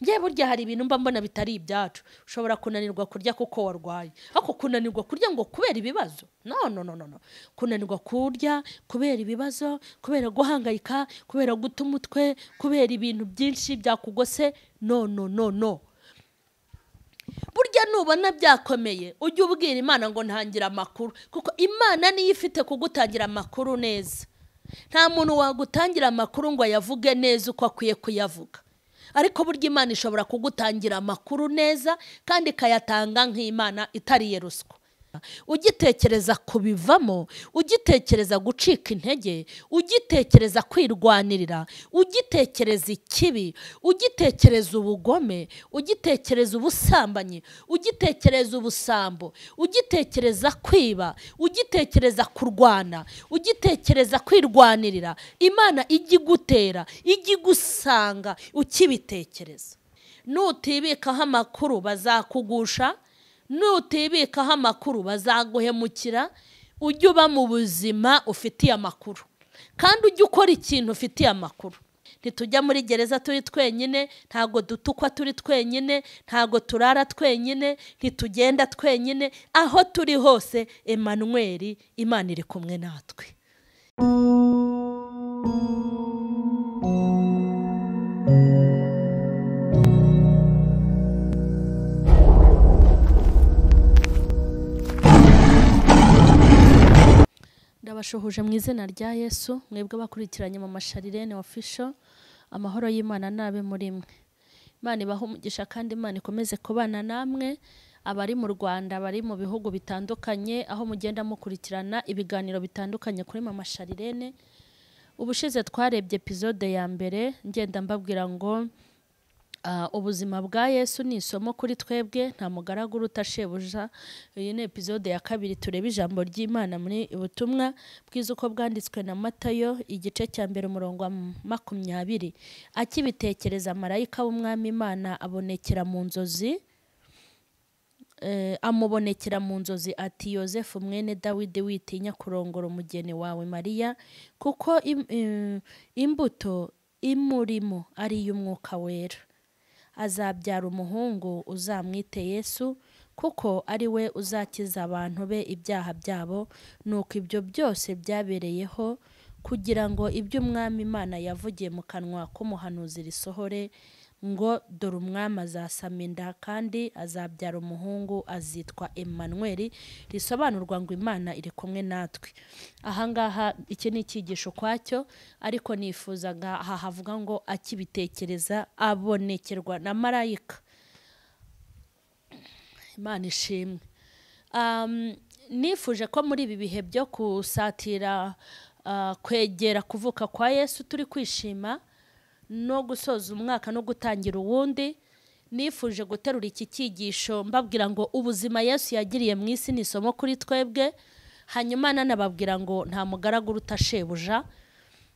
Ngiye burya hari ibintu mba mbona bitari ibyacu. Ushobora kunanirwa kurya kuko warwaye, ariko kunanirwa kurya ngo kubera ibibazo, no no no no. Kunanirwa kurya kubera ibibazo, kubera guhangayika, kubera guta umutwe, kubera ibintu byinshi byakugose, no no no no. Burya nubona byakomeye ujye ubwira Imana ngo ntangira amakuru, kuko Imana niyo ifite kugutangira amakuru neza. Nta muntu wagutangira amakuru ngo ayavuge neza uko akwiye kuyavuga, ariko burya Imana ishobora kugutangira amakuru neza kandi ikayatanga nk'Imana itariye ruswa. Ugitekereza kubivamo, ugitekereza gucika intege, ugitekereza kwirwanirira, ugitekereza ikibi, ugitekereza ubugome, ugitekereza ubusambanyi, ugitekereza ubusambo, ugitekereza kwiba, ugitekereza kurwana, ugitekereza kwirwanirira, Imana ijya igutera, ijya igusanga ukibitekereza. Nutibikaho amakuru bazakugusha, nutibikaho amakuru bazaguhemukira. Ujye uba mu buzima ufitiye amakuru, kandi ujye ukora ikintu ufitiye amakuru. Ntitujya muri gereza turi twenyine, ntago dutukwa turi twenyine, ntago turara twenyine, ntitugenda twenyine. Aho turi hose Emmanuel, Imana iri kumwe natwe. Ndabashuhuje mu izina rya Yesu, mwebwe bakurikiranye mu Masharirene Official. Amahoro y'Imana nabe muri mwe. Imana ibahe umugisha kandi Imana ikomeze kubana namwe, abari mu Rwanda, abari mu bihugu bitandukanye, aho mugenda mukurikirana ibiganiro bitandukanye kuri Mama Sharirene. Ubushize twarebye episode ya mbere, ngenda mbabwira ngo ubuzima bwa Yesu ni isomo kuri twebwe, nta mugaragu uruta shebuja. Iyi ni episode ya kabiri, tureba ijambo ry'Imana muri ubutumwa bwiza uko bwanditswe na Matayo igice cya mbere umurongo wa 20. Akibitekereza marayika w'Umwami Imana abonekera mu nzozi, amubonekera mu nzozi ati: Yosefu mwene Dawidi, witinya kurongora umugeni wawe Mariya, kuko imbuto imurimo ari iy'Umwuka Wera. Azabyara umuhungu uzamwite Yesu, kuko ari we uzakiza abantu be ibyaha byabo. Nuko ibyo byose byabereyeho kugira ngo ibyo Umwami Imana yavugiye mu kanwa k'umuhanuzi risohore, ngo dore umwami azasama inda kandi azabyara umuhungu azitwa Emmanuel, risobanurwa ngo Imana iri kumwe natwe. Ahangaha iki ni icyigisho kwacyo, ariko nifuzaga aha havuga ngo akibitekereza abonekerwa na marayika. Imana ishimwe. Nifuje ko muri ibi bihe byo kusatira kwegera kuvuka kwa Yesu turi kwishima no gusoza umwaka no gutangira uwundi, nifuje guterura iki cyigisho mbabwira ngo ubuzima Yesu yagiriye mu isi ni isomo kuri twebwe. Hanyuma nanababwira ngo nta mugaragu uruta shebuja.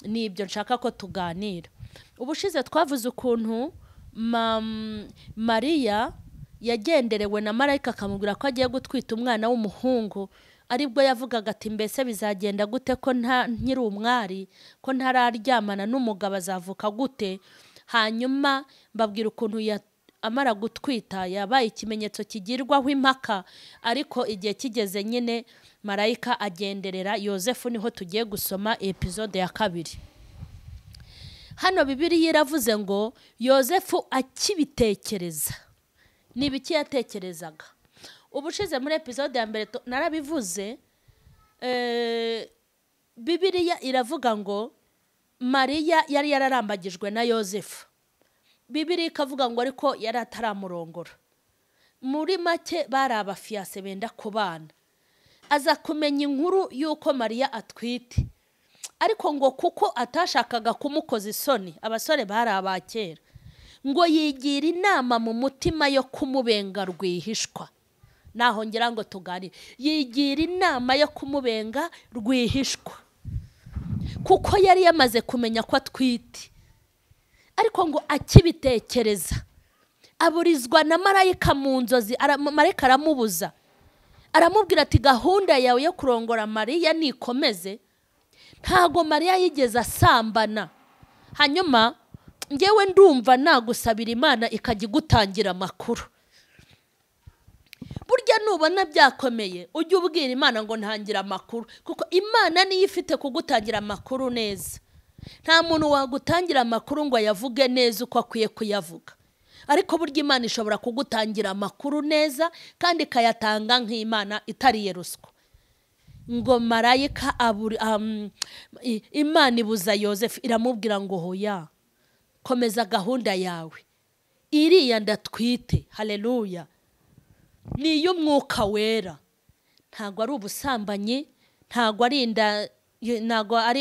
Nibyo nshaka ko tuganira. Ubushize twavuze ukuntu Mariya yagenderewe na marayika akamubwira ko agiye gutwita umwana w'umuhungu, aribwo yavugaga ati mbese bizagenda gute ko nta nkiri umwari, ko ntararyamana n'umugabo, azavuka gute? Hanyuma mbabwira ukuntu amara gutwita yabaye ikimenyetso kigirwaho impaka, ariko igihe kigeze nyine marayika agenderera Yosefu. Niho tugiye gusoma episode ya kabiri. Hano Bibiliya iravuze ngo Yosefu akibitekereza. Ni ibiki yatekerezaga? Ubushize muri episode ya mbere narabivuze. Bibiliya iravuga ngo Mariya yari yararambagijwe na Yosefu. Bibiliya ikavuga ngo ariko yari ataramurongora. Muri make bari abafiyase benda kubana. Aza kumenya inkuru yuko Mariya atwite, ariko ngo kuko atashakaga kumukoza isoni, abasore bari abakera, ngo yigira inama mu mutima yo kumubenga rwihishwa. Naho ngira ngo tuganire. Yigira inama yo kumubenga rwihishwa, kuko yari yamaze kumenya ko atwite. Ariko ngo akibitekereza aburizwa na marayika mu nzozi. Marayika aramubuza, aramubwira ati gahunda yawe yo kurongora Mariya nikomeze. Ntago Mariya yigeze asambana. Hanyuma Ngewe ndumva nagusabira Imana ikajya igutangira amakuru. Burya nubona byakomeye ujye ubwira Imana ngo ntangira amakuru, kuko Imana niyo ifite kugutangira amakuru neza. Nta muntu wagutangira amakuru ngo ayavuge neza uko akwiye kuyavuga, ariko burya Imana ishobora kugutangira amakuru neza kandi ikayatanga nk'Imana itariye ruswa. Ngo marayika Imana ibuza Yosefu iramubwira ngo hoya, komeza gahunda yawe, iriya ndatwite, haleluya, ni iy'umwuka wera. Ntabwo ari ubusambanyi, ntabwo ari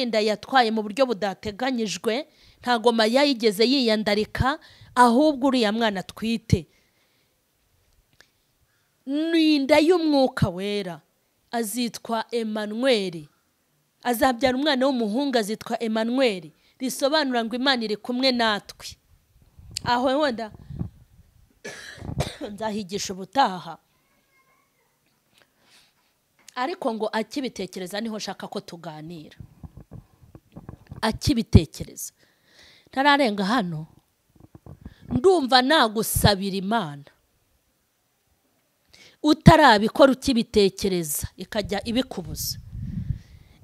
inda yatwaye mu buryo budateganyijwe, ntabwo Mariya yigeze yiyandarika, ahubwo uriya mwana atwite ni inda y'umwuka wera, azitwa Emmanuel. Azabyara umwana w'umuhungu azitwa Emmanuel, risobanura ngo Imana iri kumwe natwe. Aho wenda nzahigisha ubutaha, ariko ngo akibitekereza niho nshaka ko tuganira. Akibitekereza ntararenga hano, ndumva nagusabira Imana utarabikora ukibitekereza ikajya ibikubuza.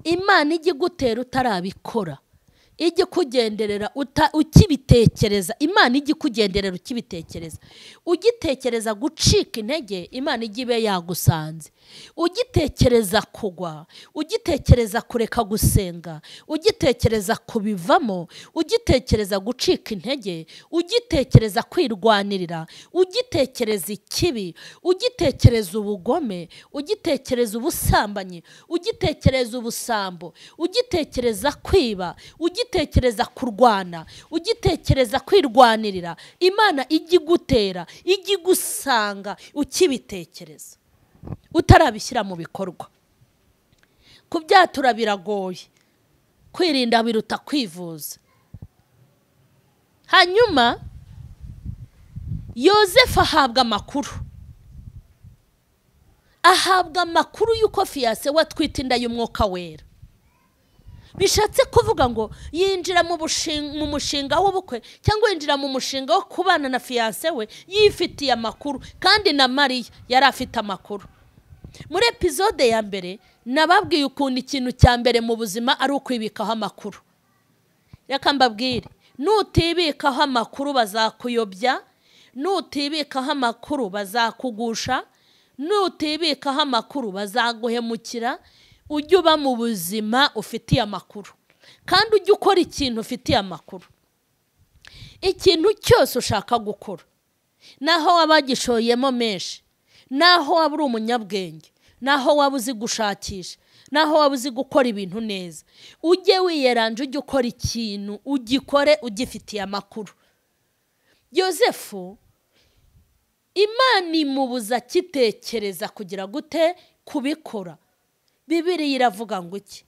Imana ijya igutera utarabikora, ijya ikugenderera ukibitekereza. Imana ijya ikugenderera ukibitekereza. Ugitekereza gucika intege, Imana ijya ibe yagusanze. Ugitekereza kugwa, ugitekereza kureka gusenga, ugitekereza kubivamo, ugitekereza gucika intege, ugitekereza kwirwanirira, ugitekereza ikibi, ugitekereza ubugome, ugitekereza ubusambanyi, ugitekereza ubusambo, ugitekereza kwiba, ugitekereza kurwana, ugitekereza kwirwanirira, Imana ijya igutera, ijya igusanga ukibitekereza utarabishyira mu bikorwa. Kubyatura biragoye, kwirinda biruta kwivuza. Hanyuma Yosefu ahabwa amakuru, ahabwa amakuru y'uko fiyase we atwite inda y'umwuka wera. Bishatse kuvuga ngo yinjira mu mushinga w'ubukwe cyangwa yinjira mu mushinga wo kubana na fiyanse we yifitiye amakuru, kandi na Mariya yari afite amakuru. Muri epizode ya mbere nababwiye ukuntu ikintu cya mbere mu buzima ari ukwibikaho amakuru. Reka mbabwire, nutibikaho amakuru bazakuyobya, nutibikaho amakuru bazakugusha, nutibikaho amakuru bazaguhemukira. Ujye uba mu buzima ufitiye amakuru, kandi ujye ukora ikintu ufitiye amakuru. Ikintu cyose ushaka gukora, naho waba wagishoyemo menshi, naho waba uri umunyabwenge, naho waba uzi gushakisha, naho waba uzi gukora ibintu neza, ujye wiyeranja, ujye ukora ikintu ugikore ugifitiye amakuru. Yosefu Imana imubuza akitekereza kugira gute kubikora. Bibiliya iravuga ngo iki?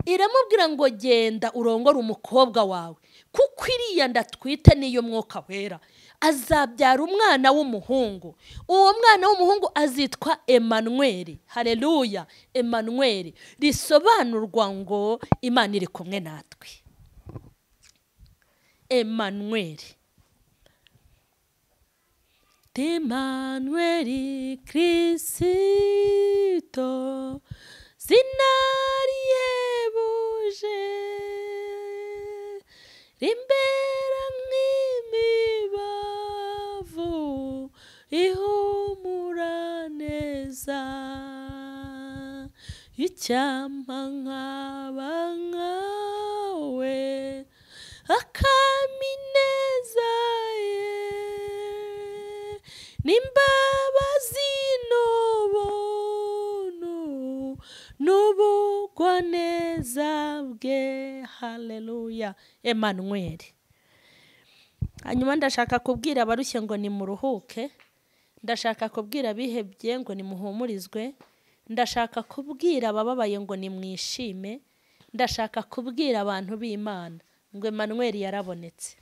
Iramubwira ngo genda urongore umukobwa wawe, kuko iriya ndatwite niyo mwuka wera, azabyara umwana w'umuhungu. Uwo mwana w'umuhungu azitwa Emmanuel. Haleluya, Emmanuel risobanurwa ngo Imana iri kumwe natwe. Emmanuel, Emmanuel Kristo sinariyebuje, rimbera nk'imibavu ihumura neza, icyampa nkaba nkawe akamineza ye, n'imbabazi n'ubuntu n'ubugwaneza bwe. Haleluya, Emmanuel. Hanyuma ndashaka kubwira abarushye ngo nimuruhuke, ndashaka kubwira abihebye ngo nimuhumurizwe, ndashaka kubwira abababaye ngo nimwishime, ndashaka kubwira abantu b'Imana ngo Emmanuel yarabonetse.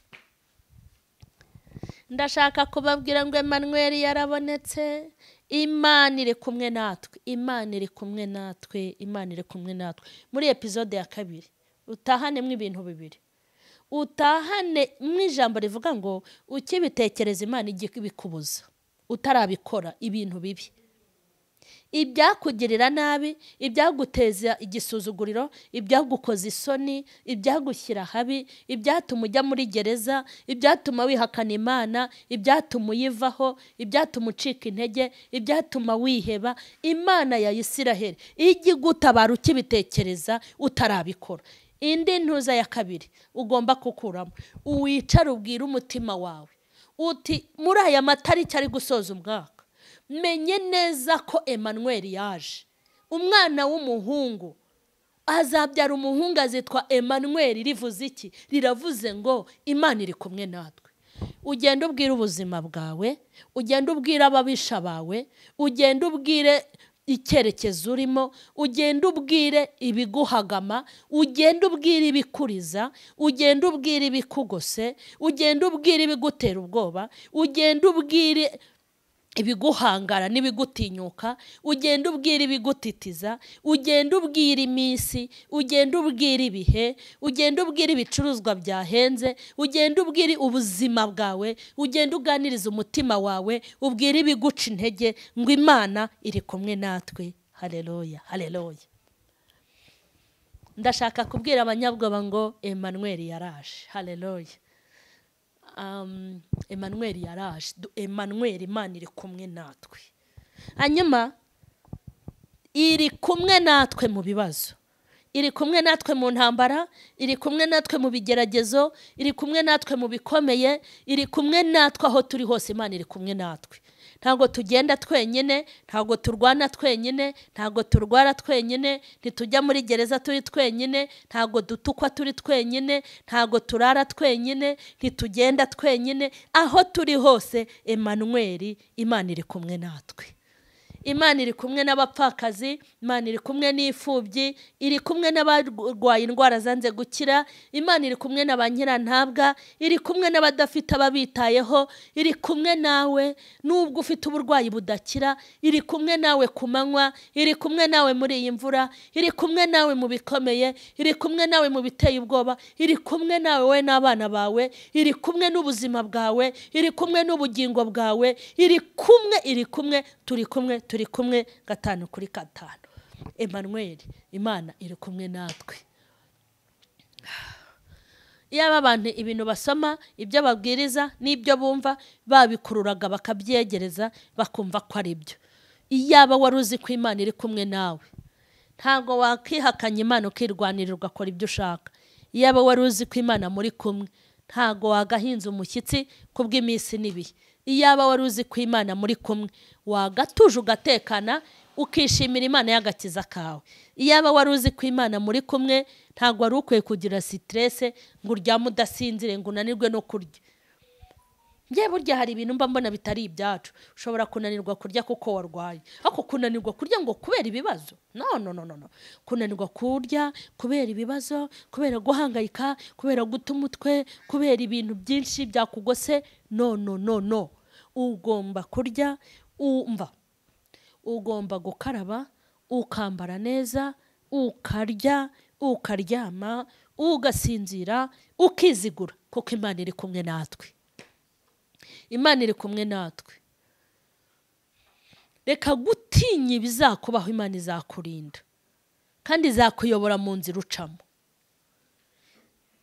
Ndashaka kubabwira ngo Emmanuel yarabonetse. Imana iri kumwe natwe, Imana iri kumwe natwe, Imana iri kumwe natwe. Muri epizode ya kabiri utahanemo ibintu bibiri. Utahane mu ijambo rivuga ngo ukibitekereza Imana igikubuza utarabikora ibintu bibi, ibyakugirira nabi, ibyaguteza igisuzuguriro, ibyagukoza isoni, ibyagushyira habi, ibyatuma ujya muri gereza, ibyatuma wihakana Imana, ibyatuma uyivaho, ibyatuma ucika intege, ibyatuma wiheba. Imana ya Isiraheli ijya igutabara ukibitekereza utarabikora. Indi ntuza ya kabiri ugomba kukuramo, uwicara ubwira umutima wawe uti muri aya matariki ari gusoza umwaka, menye neza ko Emmanuel yaje, umwana w'umuhungu azabyara umuhungu azitwa Emmanuel. Rivuze iki? Riravuze ngo Imana iri kumwe natwe. Ugenda ubwira ubuzima bwawe, ugenda ubwira ababisha bawe, ugenda ubwire icyerekezo urimo, ugenda ubwire ibiguhagama, ugenda ubwire ibikuriza, ugenda ubwire ibikugose, ugenda ubwire ibigutera ubwoba, ugenda ubwire ibiguhangara n'ibigutinyuka, ugenda ubwira ibigutitiza, ugenda ubwira iminsi, ugenda ubwira ibihe, ugenda ubwira ibicuruzwa byahenze, ugenda ubwira ubuzima bwawe, ugenda uganiriza umutima wawe, ubwira ibiguca intege ngo Imana iri kumwe natwe. Haleluya, haleluya. Ndashaka kubwira abanyabwoba ngo Emmanuel yaraje. Haleluya. Emmanuel yaraje. Emmanuel, Imana iri kumwe natwe. Hanyuma iri kumwe natwe mu bibazo, iri kumwe natwe mu ntambara, iri kumwe natwe mu bigeragezo, iri kumwe natwe mu bikomeye, iri kumwe natwe aho turi hose. Imana iri kumwe natwe. Ntabwo tugenda twenyine, ntabwo turwana twenyine, ntabwo turwara twenyine, ntitujya muri gereza turi twenyine, ntabwo dutukwa turi twenyine, ntabwo turara twenyine, ntitugenda twenyine. Aho turi hose Emmanuel, Imana iri kumwe natwe. Imana iri kumwe n'abapfakazi, Imana iri kumwe n'imfubyi, iri kumwe n'abarwaye indwara zanze gukira, Imana iri kumwe n'abanyirantabwa, iri kumwe n'abadafite ababitayeho, iri kumwe nawe nubwo ufite uburwayi budakira, iri kumwe nawe ku manywa, iri kumwe nawe muri iyi mvura, iri kumwe nawe mu bikomeye, iri kumwe nawe mu biteye ubwoba, iri kumwe nawe we n'abana bawe, iri kumwe n'ubuzima bwawe, iri kumwe n'ubugingo bwawe, iri kumwe, iri kumwe, turi kumwe, turi kumwe 5 kuri 5. Emmanuel, Imana iri kumwe natwe. Yaba abantu ibintu basoma, ibyo babwiriza n'ibyo bumva babikururaga bakabyegereza bakumva ko ari byo. Iyaba wari uzi ko Imana iri kumwe nawe, ntabwo wakihakanya Imana ukirwanirira ugakora ibyo ushaka. Iyaba wari uzi ko Imana muri kumwe, ntabwo wagahinza umushyitsi kubw'iminsi n'ibihe. Iyaba wari uzi ko Imana muri kumwe, wagatuje ugatekana ukishimira Imana y'agakiza kawe. Iyaba wari uzi ko Imana muri kumwe, ntabwo wari ukwiye kugira stress ngo uryame udasinzire ngo unanirwe no kurya. Njye burya hari ibintu mba mbona bitari ibyacu. Ushobora kunanirwa kurya kuko warwaye, ariko kunanirwa kurya ngo kubera ibibazo, no no no no. Kunanirwa kurya kubera ibibazo, kubera guhangayika, kubera guta umutwe, kubera ibintu byinshi byakugose, no no no no. Ugomba kurya, umva, ugomba gukaraba, ukambara neza, ukarya, ukaryama, ugasinzira, ukizigura, kuko Imana iri kumwe natwe. Imana iri kumwe natwe. Reka gutinya ibizakubaho, Imana izakurinda kandi izakuyobora mu nzira ucamo.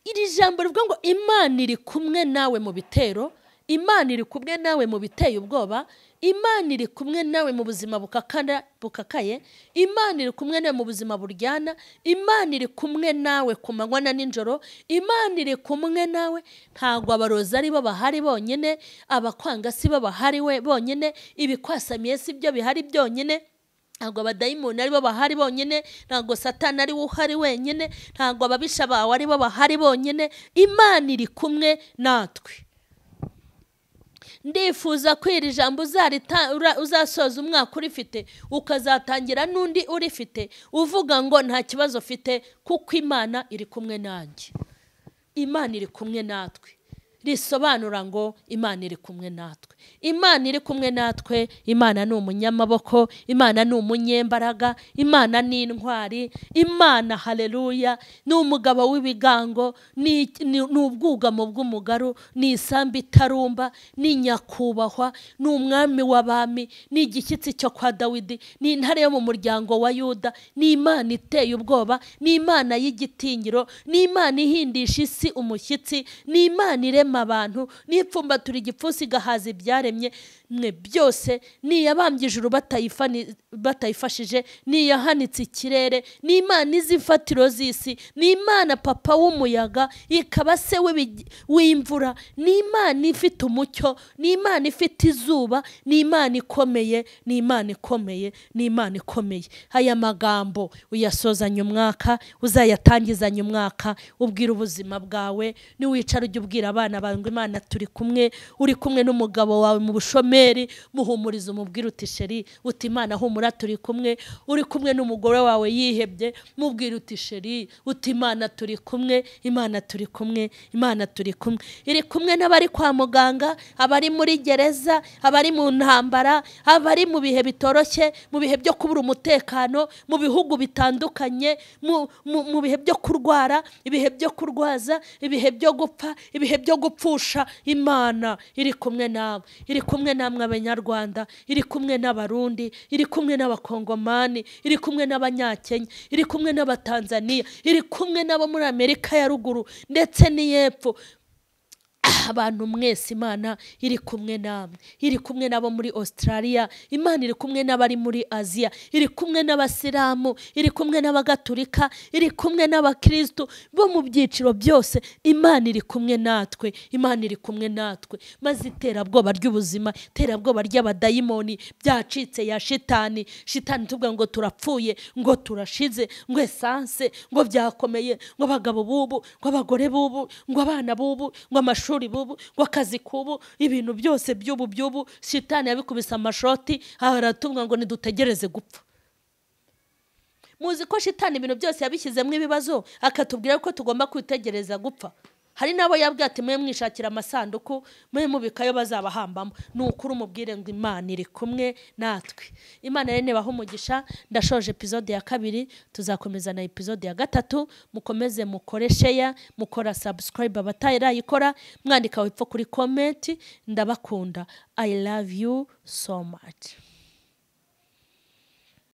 Iri jambo rivuga ngo Imana iri kumwe nawe mu bitero, Imana iri kumwe nawe mu biteye ubwoba, Imana iri kumwe nawe mu buzima bukakaye, Imana iri kumwe nawe mu buzima buryana, Imana iri kumwe nawe ku manywa na nijoro, Imana iri kumwe nawe. Ntabwo abarozi ari bo bahari bonyine, abakwanga si bo bahari we bonyine, ibikwasamiye si byo bihari byonyine, ntabwo abadayimoni ari bo bahari bonyine, ntabwo Satani ari we uhari wenyine, ntabwo ababisha bawe ari bo bahari bonyine. Imana iri kumwe natwe. Ndifuza ko iri jambo uzasoza umwaka urifite, ukazatangira n'undi urifite, uvuga ngo nta kibazo ufite kuko Imana iri kumwe nanjye. Imana iri kumwe natwe. Risobanura ngo Imana iri kumwe natwe. Imana iri kumwe natwe, Imana ni umunyamaboko, Imana ni umunyembaraga, Imana ni intwari, Imana haleluya ni umugabo w'ibigango, ni ubwugamo bw'umugaru, ni isambu itarumba, ni nyakubahwa, ni umwami w'abami, ni igishyitsi cyo kwa Dawidi, ni intare yo mu muryango wa Yuda, ni Imana iteye ubwoba, ni Imana y'igitinyiro, ni Imana ihindisha isi umushyitsi, ni Imana irema abantu, n'ipfumbatura igipfunsi igahaza ibyaremye mwe byose, ni iyabambye ijuru batayifashije, ni iyahanitse ikirere, ni Imana izi imfatiro z'isi, ni Imana papa w'umuyaga, ikaba se w'imvura, ni Imana ifite umucyo, ni Imana ifite izuba, ni Imana ikomeye, ni Imana ikomeye, ni Imana ikomeye. Aya magambo uyasozanye umwaka, uzayatangizanye umwaka, ubwira ubuzima bwawe, niwicara ujye ubwira abana bawe ngo Imana turi kumwe, uri kumwe n'umugabo wawe mu bushomeri, muhumuriza umubwira uti sheri, uti Imana humura turi kumwe, uri kumwe n'umugore wawe yihebye, mubwira uti sheri, uti Imana turi kumwe, Imana turi kumwe, Imana turi kumwe. Iri kumwe n'abari kwa muganga, abari muri gereza, abari mu ntambara, abari mu bihe bitoroshye, mu bihe byo kubura umutekano, mu bihugu bitandukanye, mu bihe byo kurwara, ibihe byo kurwaza, ibihe byo gupfa, ibihe byo gupfusha. Imana iri kumwe nawe, iri kumwe namwe Abanyarwanda, iri kumwe n'Abarundi, iri kumwe n'Abakongomani, iri kumwe n'Abanyakenya, iri kumwe n'Abatanzania, iri kumwe n'abo muri Amerika ya ruguru ndetse n'iyepfo. Abantu mwese Imana iri kumwe namwe, iri kumwe nabo muri Australia, Imana iri kumwe n'abari muri Aziya, iri kumwe n'abasilamu, iri kumwe n'abagatulika, iri kumwe n'abakristo bo mu byiciro byose. Imana iri kumwe natwe, Imana iri kumwe natwe. Maze iterabwoba ry'ubuzima, iterabwoba ry'abadayimoni byacitse ya shitani, shitani tuvuga ngo turapfuye, ngo turashize, ngo esanse, ngo byakomeye, ngo abagabo bubu, ngo abagore bubu, ngo abana bubu, ngo amashuri bubu, ngo akazi kubu, ibintu byose by'ubu by'ubu. Shitani yabikubise amashoti, aratumwa ngo nidutegereze gupfa. Muzi ko shitani ibintu byose yabishyizemo ibibazo, akatubwira ko tugomba kwitegereza gupfa. Hari nabo yabwiye ati mwe mwishakira amasanduku, mwe mubikayo bazabahambamo. Ni ukuri umubwire ngo Imana iri kumwe natwe. Imana rero nibaha umugisha. Ndashoje episode ya 2, tuzakomeza na episode ya 3. Mukomeze mukore share, mukora subscribe abatayirayikora, mwandika wepfo kuri comment. Ndabakunda, I love you so much.